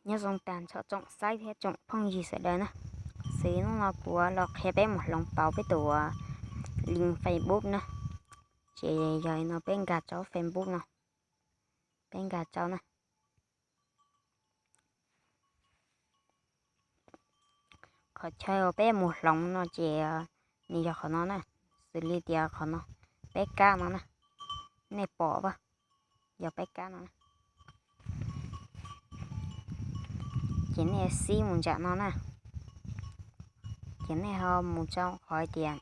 Nyob zoo tag nrho tsoom saib thiab tsoom phooj ywg sawv daws na. Xws li hnub no kuv los qhia peb mus hloov pauv peb tus link Facebook na. Ces yog li no peb nkag rau Facebook no, peb nkag rau na. Qhov chaw uas peb mus hloov no ces nws yog qhov no na, xws li tias qhov no, peb kab no na, nej pom pab, yog peb kab no na. Ces nej xib mus nram no na, ces nej ho mus rau qhov tias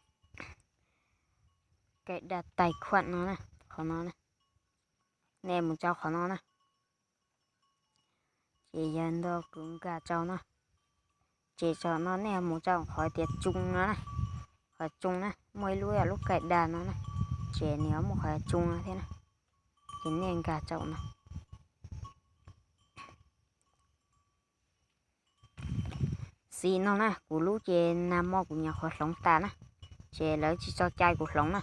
cài đặt tài khoản no na, qhov no, nej mus rau qhov no na. Ces yog ntawd kuv nkag rau no, ces rau no nej mus rau qhov tias tsum no na, qhov tsum na muaj ib lub lub cài đặt no na, ces nws muaj qhov tsum no thiab na, ces nej nkag rau no. Xws li no na, kuv lub ces nag hmo kuv nyuam qhuav hloov tas na, ces lawv tsis tso cai kuv hloov na,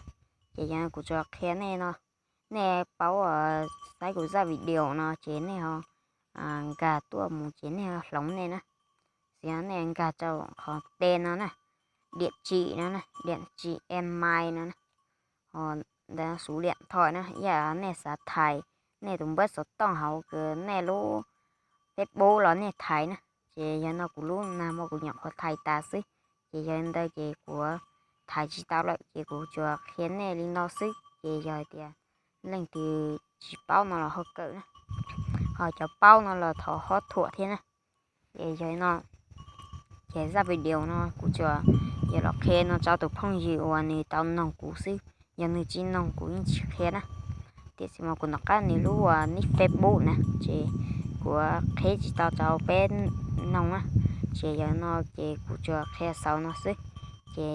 ces yog kuv tsuas qhia nej no, nej paub saib kuv zaj video no ces nej ho nkag tuaj mus ces nej ho hloov nej na. Xws li no nej nkag rau qhov tej no na, địa chỉ no na, địa chỉ email no na, ho ntawd số điện thoại na, yog nej xav thais nej tus npawb xov tooj hauv nej lub Facebook los nej thais na. Ces yog no kuv lub nag hmo kuv nyuam qhuav thais tas xwb, ces yog li ntawd ces kuv thais tsis tau lawm ces kuv tsuas qhia nej li no xwb. Ces yog tias leej twg tsis paub no los ho kawm na, ho cov paub no los thov ho thuam thiab na. Ces yog li no, ces zaj video no kuv tsuas yuav los qhia no rau tus phooj ywg uas nws tau noog kuv xwb, yog nws tsis noog kuv yeej tsis qhia na. Tiam sis mas kuv nov qab nws lub uas nick Facebook na, ces kuv qheb tsis tau rau peb noog na. Ces yog no ces kuv tsuas qhia xaus no xwb. Ces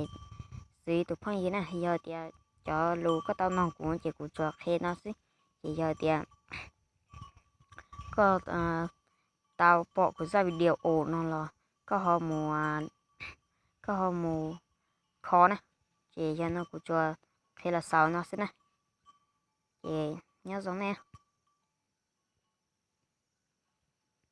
xws li tus phooj ywg na, yog tias cov lus koj tau noog kuv ces kuv tsuas qhia no xwb. Ces yog tias koj tau pom kuv zaj video no los koj ho mus, koj ho mus kho na. Ces yog no kuv tsuas qhia los xaus no xwb na. Ces nyob zoo nej.